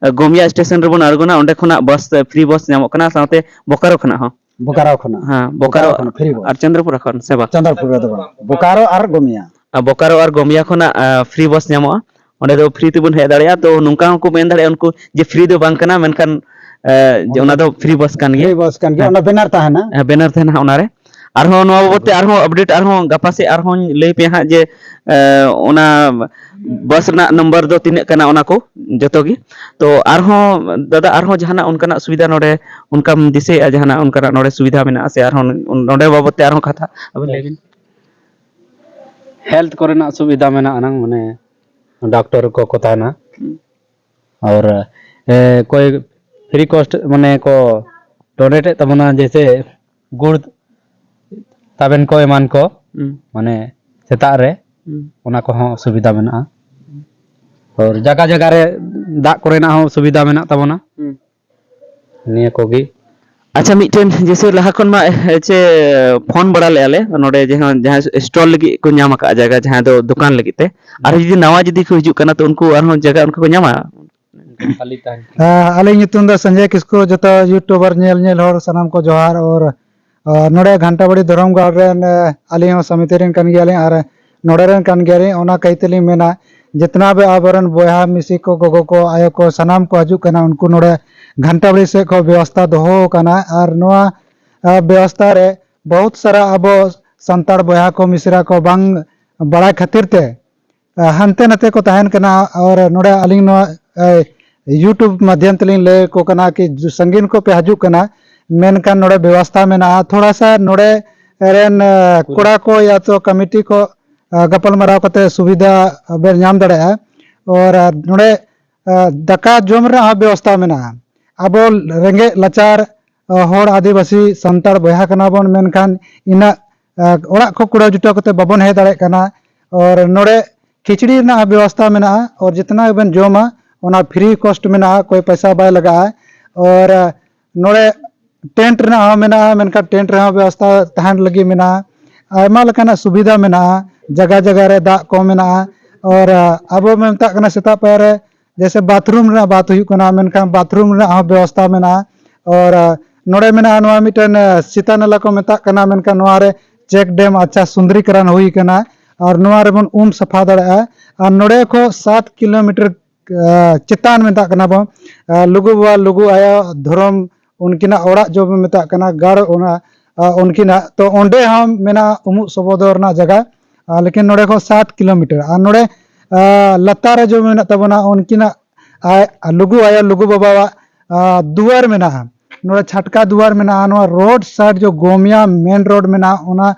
ᱮ, ᱜᱚᱢᱤᱭᱟ ᱥᱴᱮᱥᱚᱱ ᱨᱮᱵᱚᱱ ᱟᱬᱜᱚᱱᱟ, ᱚᱸᱰᱮ ᱠᱷᱚᱱᱟᱜ ᱵᱟᱥ, ᱯᱷᱨᱤ ᱵᱟᱥ ᱧᱟᱢᱚᱜ ᱠᱟᱱᱟ, ᱥᱟᱶᱛᱮ ᱵᱳᱠᱟᱨᱳ ᱠᱷᱚᱱᱟᱜ ᱦᱚᱸ᱾ ᱵᱳᱠᱟᱨᱳ ᱠᱷᱚᱱᱟᱜ᱾ ᱦᱮᱸ, ᱵᱳᱠᱟᱨᱳ᱾ ᱵᱳᱠᱟᱨᱳ ᱠᱷᱚᱱᱟᱜ ᱯᱷᱨᱤ ᱵᱟᱥ᱾ ᱟᱨ ᱪᱚᱱᱫᱨᱚᱯᱩᱨ ᱠᱷᱚᱱ ᱥᱮ ᱵᱟᱝ? ᱪᱚᱱᱫᱨᱚᱯᱩᱨ ᱨᱮᱫᱚ ᱵᱟᱝ, ᱵᱳᱠᱟᱨᱳ ᱟᱨ ᱜᱚᱢᱤᱭᱟ᱾ ᱟᱨ ᱵᱳᱠᱟᱨᱳ ᱟᱨ ᱜᱚᱢᱤᱭᱟ ᱠᱷᱚᱱᱟᱜ, ᱟ, ᱯᱷᱨᱤ ᱵᱟᱥ ᱧᱟᱢᱚᱜᱼᱟ᱾ ᱚᱸᱰᱮ ᱫᱚ ᱯᱷᱨᱤ ᱛᱮᱵᱚᱱ ᱦᱮᱡ ᱫᱟᱲᱮᱭᱟᱜᱼᱟ᱾ ᱛᱚ ᱱᱚᱝᱠᱟ ᱦᱚᱸᱠᱚ ᱢᱮᱱ ᱫᱟᱲᱮᱭᱟᱜᱼᱟ ᱩᱱᱠᱩ ᱡᱮ ᱯᱷᱨᱤ ᱫᱚ ᱵᱟᱝ ᱠᱟᱱᱟ, ᱢᱮᱱᱠᱷᱟᱱ, ᱮ, ᱡᱮ ᱚᱱᱟ ᱫᱚ ᱯᱷᱨᱤ ᱵᱟᱥ ᱠᱟᱱ ᱜᱮᱭᱟ᱾ ᱯᱷᱨᱤ ᱵᱟᱥ ᱠᱟᱱ ᱜᱮᱭᱟ, ᱦᱮᱸ᱾ ᱚᱱᱟ ᱵᱮᱱᱟᱨ ᱛᱟᱦᱮᱱᱟ᱾ ᱦᱮᱸ, ᱵᱮᱱᱟᱨ ᱛᱟᱦᱮᱱᱟ ᱦᱟᱸᱜ ᱚᱱᱟᱨᱮ᱾ ᱟᱨᱦᱚᱸ ᱱᱚᱣᱟ ᱵᱟᱵᱚᱫ ᱛᱮ ᱟᱨᱦᱚᱸ ᱟᱯᱰᱮᱴ ᱟᱨᱦᱚᱸ ᱜᱟᱯᱟ ᱥᱮᱫ ᱟᱨᱦᱚᱸᱧ ᱞᱟᱹᱭ ᱯᱮᱭᱟ ᱦᱟᱸᱜ ᱡᱮ ᱚᱱᱟ ᱵᱟᱥ ᱨᱮᱱᱟᱜ ᱱᱟᱢᱵᱟᱨ ᱫᱚ ᱛᱤᱱᱟᱹᱜ ᱠᱟᱱᱟ, ᱚᱱᱟ ᱠᱚ ᱡᱚᱛᱚ ᱜᱮ᱾ ᱛᱚ ᱟᱨᱦᱚᱸ ᱫᱟᱫᱟ, ᱟᱨᱦᱚᱸ ᱡᱟᱦᱟᱱᱟᱜ ᱚᱱᱠᱟᱱᱟᱜ ᱥᱩᱵᱤᱫᱷᱟ ᱱᱚᱰᱮ ᱚᱱᱠᱟᱢ ᱫᱤᱥᱟᱹᱭᱮᱫᱼᱟ, ᱡᱟᱦᱟᱱᱟᱜ ᱚᱱᱠᱟᱱᱟᱜ ᱱᱚᱰᱮ ᱥᱩᱵᱤᱫᱷᱟ ᱢᱮᱱᱟᱜᱼᱟ ᱥᱮ ᱟᱨᱦᱚᱸ ᱱᱚᱰᱮ ᱵᱟᱵᱚᱫ ᱛᱮ ᱟᱨᱦᱚᱸ ᱠᱟᱛᱷᱟ ᱟᱵᱮᱱ ᱞᱟᱹᱭ ᱵᱤᱱ? ᱦᱮᱞᱛᱷ ᱠᱚᱨᱮᱱᱟᱜ ᱥᱩᱵᱤᱫᱷᱟ ᱢᱮᱱᱟᱜᱼᱟ ᱱᱟᱝ, ᱢᱟᱱᱮ ᱰᱟᱠᱛᱚᱨ ᱠᱚᱠᱚ ᱛᱟᱦᱮᱱᱟ᱾ ᱟᱨ ᱮ, ᱠᱚᱭ ᱯᱷᱨᱤ ᱠᱚᱥᱴ ᱢᱟᱱᱮ ᱠᱚ ᱰᱚᱱᱮᱴ ᱮᱫ ᱛᱟᱵᱚᱱᱟ, ᱡᱮᱭᱥᱮ ᱜᱩᱲ ᱛᱟᱵᱮᱱ ᱠᱚ ᱮᱢᱟᱱ ᱠᱚ, ᱦᱩᱸ᱾ ᱢᱟᱱᱮ ᱥᱮᱛᱟᱜ ᱨᱮ ᱦᱩᱸ᱾ ᱚᱱᱟ ᱠᱚᱦᱚᱸ ᱥᱩᱵᱤᱫᱷᱟ ᱢᱮᱱᱟᱜᱼᱟ᱾ ᱟᱨ ᱡᱟᱭᱜᱟ ᱡᱟᱭᱜᱟ ᱨᱮ ᱫᱟᱜ ᱠᱚᱨᱮᱱᱟᱜ ᱦᱚᱸ ᱥᱩᱵᱤᱫᱷᱟ ᱢᱮᱱᱟᱜ ᱛᱟᱵᱚᱱᱟ᱾ ᱦᱩᱸ᱾ ᱱᱤᱭᱟᱹ ᱠᱚᱜᱮ᱾ ᱟᱪᱪᱷᱟ, ᱢᱤᱫᱴᱮᱱ ᱡᱮᱭᱥᱮ ᱞᱟᱦᱟ ᱠᱷᱚᱱ ᱢᱟ ᱪᱮ ᱯᱷᱳᱱ ᱵᱟᱲᱟ ᱞᱮᱫᱼᱟ ᱞᱮ ᱱᱚᱰᱮ ᱡᱟᱦᱟᱸ ᱡᱟᱦᱟᱸ ᱥᱴᱚᱞ ᱞᱟᱹᱜᱤᱫ ᱠᱚ ᱧᱟᱢ ᱟᱠᱟᱫᱼᱟ ᱡᱟᱭᱜᱟ, ᱡᱟᱦᱟᱸ ᱫᱚ ᱫᱚᱠᱟᱱ ᱞᱟᱹᱜᱤᱫ ᱛᱮ, ᱟᱨᱦᱚᱸ ᱡᱩᱫᱤ ᱱᱟᱣᱟ ᱡᱩᱫᱤ ᱠᱚ ᱦᱤᱡᱩᱜ ᱠᱟᱱᱟ ᱛᱚ ᱩᱱᱠᱩ ᱟᱨᱦᱚᱸ ᱡᱟᱭᱜᱟ ᱚᱱᱠᱟ ᱠᱚ ᱧᱟᱢᱟ? ᱠᱷᱟᱹᱞᱤ ᱛᱟᱦᱮᱱ ᱠᱟᱱᱟ᱾ ᱟᱹᱞᱤᱧ ᱧᱩᱛᱩᱢ ᱫᱚ ᱥᱚᱧᱡᱚᱭ ᱠᱤᱥᱠᱩ᱾ ᱡᱚᱛᱚ ᱭᱩᱴᱩᱵᱟᱨ ᱧᱮᱞ ᱧᱮᱞ ᱦᱚᱲ ᱥᱟᱱᱟᱢ ᱠᱚ ᱡᱚᱦᱟᱨ᱾ ᱟᱨ ᱟᱨ ᱱᱚᱰᱮ ᱜᱷᱟᱱᱴᱟᱵᱟᱲᱤ ᱫᱷᱚᱨᱚᱢ ᱜᱟᱲ ᱨᱮᱱ, ᱮ, ᱟᱹᱞᱤᱧ ᱦᱚᱸ ᱥᱚᱢᱤᱛᱤ ᱨᱮᱱ ᱠᱟᱱ ᱜᱮᱭᱟᱞᱤᱧ ᱟᱨ ᱱᱚᱰᱮ ᱨᱮᱱ ᱠᱟᱱ ᱜᱮᱭᱟᱞᱤᱧ᱾ ᱚᱱᱟ ᱠᱟᱹᱭ ᱛᱮᱞᱤᱧ ᱢᱮᱱᱟ, ᱡᱤᱛᱱᱟ ᱵᱷᱤ ᱟᱵᱚᱨᱮᱱ ᱵᱚᱭᱦᱟ ᱢᱤᱥᱤ ᱠᱚ, ᱜᱚᱜᱚ ᱠᱚ, ᱟᱭᱳ ᱠᱚ, ᱥᱟᱱᱟᱢ ᱠᱚ ᱦᱤᱡᱩᱜ ᱠᱟᱱᱟ, ᱩᱱᱠᱩ ᱱᱚᱰᱮ ᱜᱷᱟᱱᱴᱟᱵᱟᱲᱤ ᱥᱮᱫ ᱠᱷᱚᱱ ᱵᱮᱵᱚᱥᱛᱷᱟ ᱫᱚᱦᱚ ᱟᱠᱟᱱᱟ᱾ ᱟᱨ ᱱᱚᱣᱟ, ᱮ, ᱵᱮᱵᱚᱥᱛᱷᱟ ᱨᱮ ᱵᱚᱦᱩᱛ ᱥᱟᱨᱟ ᱟᱵᱚ ᱥᱟᱱᱛᱟᱲ ᱵᱚᱭᱦᱟ ᱠᱚ, ᱢᱤᱥᱨᱟ ᱠᱚ ᱵᱟᱝ ᱵᱟᱲᱟᱭ ᱠᱷᱟᱹᱛᱤᱨ ᱛᱮ ᱦᱟᱱᱛᱮ ᱱᱟᱛᱮ ᱠᱚ ᱛᱟᱦᱮᱱ ᱠᱟᱱᱟ᱾ ᱟᱨ ᱱᱚᱰᱮ ᱟᱹᱞᱤᱧ ᱱᱚᱣᱟ, ᱮ, YouTube ᱢᱟᱫᱽᱫᱷᱚᱢ ᱛᱮᱞᱤᱧ ᱞᱟᱹᱭ ᱟᱠᱚ ᱠᱟᱱᱟ ᱠᱤ ᱡᱩ-, ᱥᱟᱺᱜᱤᱧ ᱠᱷᱚᱱ ᱯᱮ ᱦᱤᱡᱩᱜ ᱠᱟᱱᱟ, ᱢᱮᱱᱠᱷᱟᱱ ᱱᱚᱰᱮ ᱵᱮᱵᱚᱥᱛᱷᱟ ᱢᱮᱱᱟᱜᱼᱟ᱾ ᱛᱷᱚᱲᱟ ᱥᱟ ᱱᱚᱰᱮ ᱨᱮᱱ, ᱮ, ᱠᱚᱲᱟ ᱠᱚ ᱭᱟ ᱛᱚ ᱠᱚᱢᱤᱴᱤ ᱠᱚ, ᱮ, ᱜᱟᱯᱟᱞ ᱢᱟᱨᱟᱣ ᱠᱟᱛᱮ ᱥᱩᱵᱤᱫᱷᱟ ᱵᱮᱱ ᱧᱟᱢ ᱫᱟᱲᱮᱭᱟᱜᱼᱟ᱾ ᱟᱨ ᱱᱚᱰᱮ, ᱮ, ᱫᱟᱠᱟ ᱡᱚᱢ ᱨᱮᱱᱟᱜ ᱦᱚᱸ ᱵᱮᱵᱚᱥᱛᱷᱟ ᱢᱮᱱᱟᱜᱼᱟ᱾ ᱟᱵᱚ ᱨᱮᱸᱜᱮᱡ ᱞᱟᱪᱟᱨ, ᱮ, ᱦᱚᱲ ᱟᱹᱫᱤᱵᱟᱹᱥᱤ ᱥᱟᱱᱛᱟᱲ ᱵᱚᱭᱦᱟ ᱠᱟᱱᱟ ᱵᱚᱱ, ᱢᱮᱱᱠᱷᱟᱱ ᱤᱱᱟᱹᱜ, ᱮ, ᱚᱲᱟᱜ ᱠᱷᱚᱱ ᱠᱩᱲᱟᱹᱣ ᱡᱩᱴᱟᱹᱣ ᱠᱟᱛᱮ ᱵᱟᱵᱚᱱ ᱦᱮᱡ ᱫᱟᱲᱮᱭᱟᱜ ᱠᱟᱱᱟ᱾ ᱟᱨ ᱱᱚᱰᱮ ᱠᱷᱤᱪᱲᱤ ᱨᱮᱱᱟᱜ ᱦᱚᱸ ᱵᱮᱵᱚᱥᱛᱷᱟ ᱢᱮᱱᱟᱜᱼᱟ, ᱟᱨ ᱡᱤᱛᱱᱟ ᱜᱮᱵᱮᱱ ᱡᱚᱢᱟ ᱚᱱᱟ ᱯᱷᱨᱤ ᱠᱚᱥᱴ ᱢᱮᱱᱟᱜᱼᱟ, ᱠᱳᱭ ᱯᱚᱭᱥᱟ ᱵᱟᱭ ᱞᱟᱜᱟᱜᱼᱟ᱾ ᱟᱨ ᱱᱚᱰᱮ ᱴᱮᱱᱴ ᱨᱮᱱᱟᱜ ᱦᱚᱸ ᱢᱮᱱᱟᱜᱼᱟ, ᱢᱮᱱᱠᱷᱟᱱ ᱴᱮᱱᱴ ᱨᱮᱦᱚᱸ ᱵᱮᱵᱚᱥᱛᱷᱟ ᱛᱟᱦᱮᱱ ᱞᱟᱹᱜᱤᱫ ᱢᱮᱱᱟᱜᱼᱟ᱾ ᱟᱭᱢᱟ ᱞᱮᱠᱟᱱᱟᱜ ᱥᱩᱵᱤᱫᱷᱟ ᱢᱮᱱᱟᱜᱼᱟ, ᱡᱟᱭᱜᱟ ᱡᱟᱭᱜᱟ ᱨᱮ ᱫᱟᱜ ᱠᱚ ᱢᱮᱱᱟᱜᱼᱟ᱾ ᱟᱨ ᱟᱵᱚ ᱢᱮᱛᱟᱜ ᱠᱟᱱᱟ ᱥᱮᱛᱟᱜ ᱯᱟᱭᱟᱨ ᱨᱮ ᱡᱮᱭᱥᱮ ᱵᱟᱛᱷᱨᱩᱢ ᱨᱮᱱᱟᱜ ᱵᱟᱛ ᱦᱩᱭᱩᱜ ᱠᱟᱱᱟ, ᱢᱮᱱᱠᱷᱟᱱ ᱵᱟᱛᱷᱨᱩᱢ ᱨᱮᱱᱟᱜ ᱦᱚᱸ ᱵᱮᱵᱚᱥᱛᱷᱟ ᱢᱮᱱᱟᱜᱼᱟ᱾ ᱟᱨ ᱱᱚᱰᱮ ᱢᱮᱱᱟᱜᱼᱟ ᱱᱚᱣᱟ ᱢᱤᱫᱴᱮᱱ, ᱮ, ᱥᱤᱛᱟ ᱱᱟᱞᱟ ᱠᱚ ᱢᱮᱛᱟᱜ ᱠᱟᱱᱟ, ᱢᱮᱱᱠᱷᱟᱱ ᱱᱚᱣᱟ ᱨᱮ ᱪᱮᱠ ᱰᱮᱢ ᱟᱪᱪᱷᱟ ᱥᱩᱱᱫᱨᱤᱠᱚᱨᱚᱱ ᱦᱩᱭ ᱠᱟᱱᱟ᱾ ᱟᱨ ᱱᱚᱣᱟ ᱨᱮᱵᱚᱱ ᱩᱢ ᱥᱟᱯᱷᱟ ᱫᱟᱲᱮᱭᱟᱜᱼᱟ᱾ ᱟᱨ ᱱᱚᱰᱮ ᱠᱷᱚᱱ ᱥᱟᱛ ᱠᱤᱞᱳᱢᱤᱴᱟᱨ, ᱮ, ᱪᱮᱛᱟᱱ ᱢᱮᱛᱟᱜ ᱠᱟᱱᱟ ᱵᱚᱱ, ᱮ, ᱞᱩᱜᱩ ᱵᱟᱵᱟ ᱞᱩᱜᱩ ᱟᱭᱳ ᱫᱷᱚᱨᱚᱢ ᱩᱱᱠᱤᱱᱟᱜ ᱚᱲᱟᱜ ᱡᱚ ᱵᱚᱱ ᱢᱮᱛᱟᱜ ᱠᱟᱱᱟ, ᱜᱟᱲ, ᱚᱱᱟ ᱟᱨ ᱩᱱᱠᱤᱱᱟᱜ ᱛᱚ ᱚᱸᱰᱮ ᱦᱚᱸ ᱢᱮᱱᱟᱜᱼᱟ ᱩᱢᱩᱜ ᱥᱚᱵᱚᱫᱚᱨ ᱨᱮᱱᱟᱜ ᱡᱟᱭᱜᱟ᱾ ᱟᱨ ᱞᱮᱠᱤᱱ ᱱᱚᱰᱮ ᱠᱷᱚᱱ ᱥᱟᱛ ᱠᱤᱞᱳᱢᱤᱴᱟᱨ ᱟᱨ ᱱᱚᱰᱮ ᱟᱨ ᱞᱟᱛᱟᱨ ᱨᱮ ᱡᱚ ᱢᱮᱱᱟᱜ ᱛᱟᱵᱚᱱᱟ ᱩᱱᱠᱤᱱᱟᱜ ᱟᱭ- ᱞᱩᱜᱩ ᱟᱭᱳ ᱞᱩᱜᱩ ᱵᱟᱵᱟᱣᱟᱜ ᱟᱨ ᱫᱩᱣᱟᱹᱨ ᱢᱮᱱᱟᱜᱼᱟ᱾ ᱱᱚᱰᱮ ᱪᱷᱟᱴᱠᱟ ᱫᱩᱣᱟᱹᱨ ᱢᱮᱱᱟᱜᱼᱟ᱾ ᱱᱚᱣᱟ ᱨᱳᱰ ᱥᱟᱭᱤᱰ ᱡᱚ ᱜᱳᱢᱤᱭᱟ ᱢᱮᱱ ᱨᱳᱰ ᱢᱮᱱᱟᱜᱼᱟ, ᱚᱱᱟ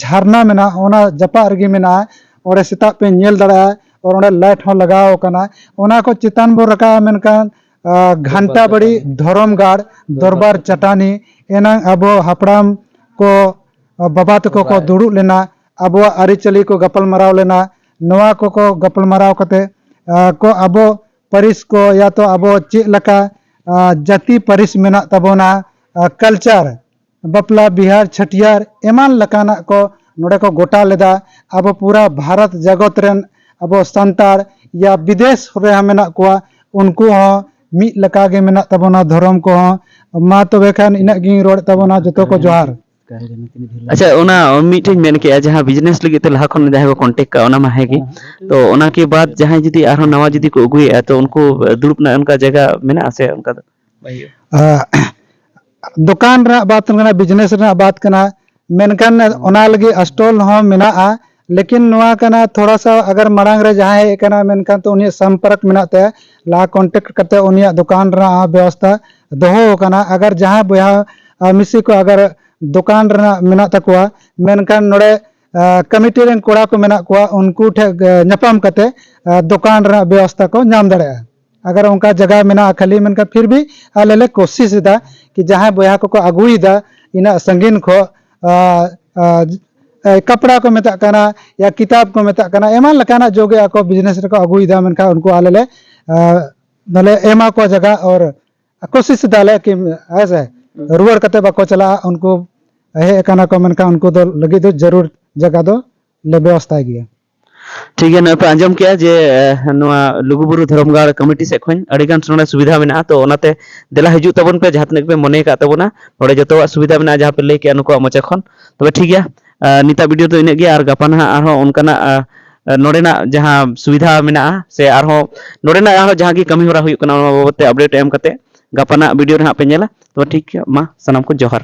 ᱡᱷᱟᱨᱱᱟ ᱢᱮᱱᱟᱜᱼᱟ, ᱚᱱᱟ ᱡᱟᱯᱟᱜ ᱨᱮᱜᱮ ᱢᱮᱱᱟᱜᱼᱟ᱾ ᱚᱸᱰᱮ ᱥᱮᱛᱟᱜ ᱯᱮ ᱧᱮᱞ ᱫᱟᱲᱮᱭᱟᱜᱼᱟ᱾ ᱟᱨ ᱚᱸᱰᱮ ᱞᱟᱭᱤᱴ ᱦᱚᱸ ᱞᱟᱜᱟᱣ ᱟᱠᱟᱱᱟ᱾ ᱚᱱᱟ ᱠᱷᱚᱱ ᱪᱮᱛᱟᱱ ᱵᱚᱱ ᱨᱟᱠᱟᱵᱼᱟ ᱢᱮᱱᱠᱷᱟᱱ ᱟᱨ ᱜᱷᱟᱱᱴᱟ ᱵᱟᱲᱤ ᱫᱷᱚᱨᱚᱢ ᱜᱟᱲ ᱫᱚᱨᱵᱟᱨ ᱪᱟᱴᱟᱱᱤ᱾ ᱮᱱᱟᱝ ᱟᱵᱚ ᱦᱟᱯᱲᱟᱢ ᱠᱚ ᱵᱟᱵᱟ ᱛᱟᱠᱚ ᱠᱚ ᱫᱩᱲᱩᱵ ᱞᱮᱱᱟ, ᱟᱵᱚᱣᱟᱜ ᱟᱹᱨᱤᱪᱟᱹᱞᱤ ᱠᱚ ᱜᱟᱯᱟᱞᱢᱟᱨᱟᱣ ᱞᱮᱱᱟ᱾ ᱱᱚᱣᱟ ᱠᱚᱠᱚ ᱜᱟᱯᱟᱞᱢᱟᱨᱟᱣ ᱠᱟᱛᱮ ᱟᱨ ᱠᱚ ᱟᱵᱚ ᱯᱟᱹᱨᱤᱥ ᱠᱚ ᱭᱟ ᱛᱚ ᱟᱵᱚ ᱪᱮᱫ ᱞᱮᱠᱟ ᱟᱨ ᱡᱟᱹᱛᱤ ᱯᱟᱹᱨᱤᱥ ᱢᱮᱱᱟᱜ ᱛᱟᱵᱚᱱᱟ, ᱟᱨ ᱠᱟᱞᱪᱟᱨ, ᱵᱟᱯᱞᱟ ᱵᱤᱦᱟᱨ ᱪᱷᱟᱹᱴᱭᱟᱹᱨ ᱮᱢᱟᱱ ᱞᱮᱠᱟᱱᱟᱜ ᱠᱚ ᱱᱚᱰᱮ ᱠᱚ ᱜᱚᱴᱟ ᱞᱮᱫᱟ᱾ ᱟᱵᱚ ᱯᱩᱨᱟ ᱵᱷᱟᱨᱚᱛ ᱡᱟᱜᱚᱛ ᱨᱮᱱ ᱟᱵᱚ ᱥᱟᱱᱛᱟᱲ ᱭᱟ ᱵᱤᱫᱮᱥ ᱨᱮ ᱢᱮᱱᱟᱜ ᱠᱚᱣᱟ, ᱩᱱᱠᱩ ᱦᱚᱸ ᱢᱤᱫ ᱞᱮᱠᱟ ᱜᱮ ᱢᱮᱱᱟᱜ ᱛᱟᱵᱚᱱᱟ ᱫᱷᱚᱨᱚᱢ ᱠᱚᱦᱚᱸ᱾ ᱢᱟ ᱛᱚᱵᱮ ᱠᱷᱟᱱ ᱤᱱᱟᱹᱜ ᱜᱤᱧ ᱨᱚᱲᱮᱫ ᱛᱟᱵᱚᱱᱟ, ᱡᱚᱛᱚ ᱠᱚ ᱡᱚᱦᱟᱨ᱾ ᱟᱪᱪᱷᱟ, ᱚᱱᱟ ᱢᱤᱫᱴᱮᱱ ᱢᱮᱱ ᱠᱮᱜᱼᱟ, ᱡᱟᱦᱟᱸ ᱵᱤᱡᱽᱱᱮᱥ ᱞᱟᱹᱜᱤᱫ ᱛᱮ ᱞᱟᱦᱟ ᱠᱷᱚᱱ ᱡᱟᱦᱟᱸᱭ ᱠᱚ ᱠᱚᱱᱴᱮᱠᱴ ᱠᱟᱜᱼᱟ, ᱚᱱᱟ ᱢᱟ ᱦᱮᱸ ᱜᱮ᱾ ᱛᱚ ᱚᱱᱟ ᱠᱤ ᱵᱟᱫ ᱡᱟᱦᱟᱸᱭ ᱡᱩᱫᱤ ᱟᱨᱦᱚᱸ ᱱᱟᱣᱟ ᱡᱩᱫᱤ ᱠᱚ ᱟᱹᱜᱩᱭᱮᱫᱼᱟ, ᱛᱚ ᱩᱱᱠᱩ ᱫᱩᱲᱩᱵ ᱨᱮᱱᱟᱜ ᱚᱱᱠᱟ ᱡᱟᱭᱜᱟ ᱢᱮᱱᱟᱜᱼᱟ ᱥᱮ ᱚᱱᱠᱟ ᱫᱚ ᱵᱟᱭ ᱦᱩᱭᱩᱜᱼᱟ? ᱟᱜ, ᱫᱚᱠᱟᱱ ᱨᱮᱱᱟᱜ ᱵᱟᱛ ᱠᱟᱱᱟ, ᱵᱤᱡᱽᱱᱮᱥ ᱨᱮᱱᱟᱜ ᱵᱟᱛ ᱠᱟᱱᱟ, ᱢᱮᱱᱠᱷᱟᱱ ᱚᱱᱟ ᱞᱟᱹᱜᱤᱫ ᱥᱴᱚᱞ ᱦᱚᱸ ᱢᱮᱱᱟᱜᱼᱟ᱾ ᱞᱮᱠᱤᱱ ᱱᱚᱣᱟ ᱠᱟᱱᱟ ᱛᱷᱚᱲᱟ ᱥᱟ ᱟᱜᱟᱨ ᱢᱟᱲᱟᱝ ᱨᱮ ᱡᱟᱦᱟᱸᱭ ᱦᱮᱡ ᱟᱠᱟᱱᱟ ᱢᱮᱱᱠᱷᱟᱱ ᱛᱚ ᱩᱱᱤᱭᱟᱜ ᱥᱚᱢᱯᱚᱨᱠ ᱢᱮᱱᱟᱜ ᱛᱟᱭᱟ, ᱞᱟᱦᱟ ᱠᱚᱱᱴᱮᱠᱴ ᱠᱟᱛᱮ ᱩᱱᱤᱭᱟᱜ ᱫᱚᱠᱟᱱ ᱨᱮᱱᱟᱜ ᱵᱮᱵᱚᱥᱛᱷᱟ ᱫᱚᱦᱚ ᱟᱠᱟᱱᱟ᱾ ᱟᱜᱟᱨ ᱡᱟᱦᱟᱸᱭ ᱵᱚᱭᱦᱟ ᱟᱨ ᱢᱤᱥᱤ ᱠᱚ ᱟᱜᱟᱨ ᱫᱚᱠᱟᱱ ᱨᱮᱱᱟᱜ ᱢᱮᱱᱟᱜ ᱛᱟᱠᱚᱣᱟ ᱢᱮᱱᱠᱷᱟᱱ ᱱᱚᱰᱮ ᱟᱨ ᱠᱚᱢᱤᱴᱤ ᱨᱮᱱ ᱠᱚᱲᱟ ᱠᱚ ᱢᱮᱱᱟᱜ ᱠᱚᱣᱟ, ᱩᱱᱠᱩ ᱴᱷᱮᱱ ᱧᱟᱯᱟᱢ ᱠᱟᱛᱮ ᱟᱨ ᱫᱚᱠᱟᱱ ᱨᱮᱱᱟᱜ ᱵᱮᱵᱚᱥᱛᱷᱟ ᱠᱚ ᱧᱟᱢ ᱫᱟᱲᱮᱭᱟᱜᱼᱟ᱾ ᱟᱜᱟᱨ ᱚᱱᱠᱟ ᱡᱟᱭᱜᱟ ᱢᱮᱱᱟᱜᱼᱟ ᱠᱷᱟᱹᱞᱤ ᱢᱮᱱᱠᱷᱟᱱ ᱯᱷᱤᱨ ᱵᱷᱤ ᱟᱞᱮ ᱞᱮ ᱠᱳᱥᱤᱥ ᱮᱫᱟ ᱠᱤ ᱡᱟᱦᱟᱸᱭ ᱵᱚᱭᱦᱟ ᱠᱚᱠᱚ ᱟᱹᱜᱩᱭᱮᱫᱟ ᱤᱱᱟᱹᱜ ᱥᱟᱺᱜᱤᱧ ᱠᱷᱚᱱ ᱟᱨ ᱟᱨ ᱠᱟᱯᱲᱟ ᱠᱚ ᱢᱮᱛᱟᱜ ᱠᱟᱱᱟ ᱭᱟ ᱠᱤᱛᱟᱵ ᱠᱚ ᱢᱮᱛᱟᱜ ᱠᱟᱱᱟ, ᱮᱢᱟᱱ ᱞᱮᱠᱟᱱᱟᱜ ᱡᱚᱜᱮ ᱟᱠᱚ ᱵᱤᱡᱽᱱᱮᱥ ᱨᱮᱠᱚ ᱟᱹᱜᱩᱭᱮᱫᱟ ᱢᱮᱱᱠᱷᱟᱱ ᱩᱱᱠᱩ ᱟᱞᱮ ᱞᱮ ᱟᱨ ᱫᱚᱞᱮ ᱮᱢᱟ ᱠᱚᱣᱟ ᱡᱟᱭᱜᱟ ᱟᱨ ᱠᱳᱥᱤᱥ ᱮᱫᱟᱞᱮ ᱠᱤ ᱦᱮᱸ ᱥᱮ ᱨᱩᱣᱟᱹᱲ ᱠᱟᱛᱮ ᱵᱟᱠᱚ ᱪᱟᱞᱟᱜᱼᱟ᱾ ᱩᱱᱠᱩ ᱦᱮᱡ ᱟᱠᱟᱱᱟ ᱠᱚ ᱢᱮᱱᱠᱷᱟᱱ ᱩᱱᱠᱩ ᱫᱚ ᱞᱟᱹᱜᱤᱫ ᱫᱚ ᱡᱟᱹᱨᱩᱲ ᱡᱟᱭᱜᱟ ᱫᱚ ᱞᱮ ᱵᱮᱵᱚᱥᱛᱷᱟᱭ ᱜᱮᱭᱟ᱾ ᱴᱷᱤᱠ ᱜᱮᱭᱟ, ᱱᱚᱜᱼᱚᱭ ᱯᱮ ᱟᱸᱡᱚᱢ ᱠᱮᱜᱼᱟ ᱡᱮ ᱱᱚᱣᱟ ᱞᱩᱜᱩᱵᱩᱨᱩ ᱫᱷᱚᱨᱚᱢ ᱜᱟᱲ ᱠᱚᱢᱤᱴᱤ ᱥᱮᱫ ᱠᱷᱚᱱ ᱟᱹᱰᱤ ᱜᱟᱱ ᱱᱚᱰᱮ ᱥᱩᱵᱤᱫᱷᱟ ᱢᱮᱱᱟᱜᱼᱟ᱾ ᱛᱚ ᱚᱱᱟᱛᱮ ᱫᱮᱞᱟ ᱦᱤᱡᱩᱜ ᱛᱟᱵᱚᱱ ᱯᱮ, ᱡᱟᱦᱟᱸ ᱛᱤᱱᱟᱹᱜ ᱯᱮ ᱢᱚᱱᱮ ᱟᱠᱟᱫ ᱛᱟᱵᱚᱱᱟ ᱱᱚᱰᱮ ᱡᱚᱛᱚᱣᱟᱜ ᱥᱩᱵᱤᱫᱷᱟ ᱢᱮᱱᱟᱜᱼᱟ ᱡᱟᱦᱟᱸ ᱯᱮ ᱞᱟᱹᱭ ᱠᱮᱜᱼᱟ ᱱᱩᱠᱩᱣᱟᱜ ᱢᱚᱪᱟ ᱠᱷᱚᱱ᱾ ᱛᱚᱵᱮ ᱴᱷᱤᱠ ᱜᱮᱭᱟ, ᱱᱤᱛᱟᱜ ᱵᱷᱤᱰᱤᱭᱳ ᱫᱚ ᱤᱱᱟᱹᱜ ᱜᱮ, ᱟᱨ ᱜᱟᱯᱟ ᱱᱟᱦᱟᱜ ᱟᱨᱦᱚᱸ ᱚᱱᱠᱟᱱᱟᱜ ᱱᱚᱰᱮᱱᱟᱜ ᱡᱟᱦᱟᱸ ᱥᱩᱵᱤᱫᱷᱟ ᱢᱮᱱᱟᱜᱼᱟ ᱥᱮ ᱟᱨᱦᱚᱸ ᱱᱚᱰᱮᱱᱟᱜ ᱟᱨᱦᱚᱸ ᱡᱟᱦᱟᱸ ᱜᱮ ᱠᱟᱹᱢᱤ ᱦᱚᱨᱟ ᱦᱩᱭᱩᱜ ᱠᱟᱱᱟ ᱚᱱᱟ ᱵᱟᱵᱚᱫ ᱛᱮ ᱟᱯᱰᱮᱴ ᱮᱢ ᱠᱟᱛᱮ ᱜᱟᱯᱟᱱᱟᱜ ᱵᱷᱤᱰᱤᱭᱳ ᱨᱮ ᱦᱟᱸᱜ ᱯᱮ ᱧᱮᱞᱟ᱾ ᱛᱚᱵᱮ ᱴᱷᱤᱠ ᱜᱮᱭᱟ, ᱢᱟ ᱥᱟᱱᱟᱢ ᱠᱚ ᱡᱚᱦᱟᱨ᱾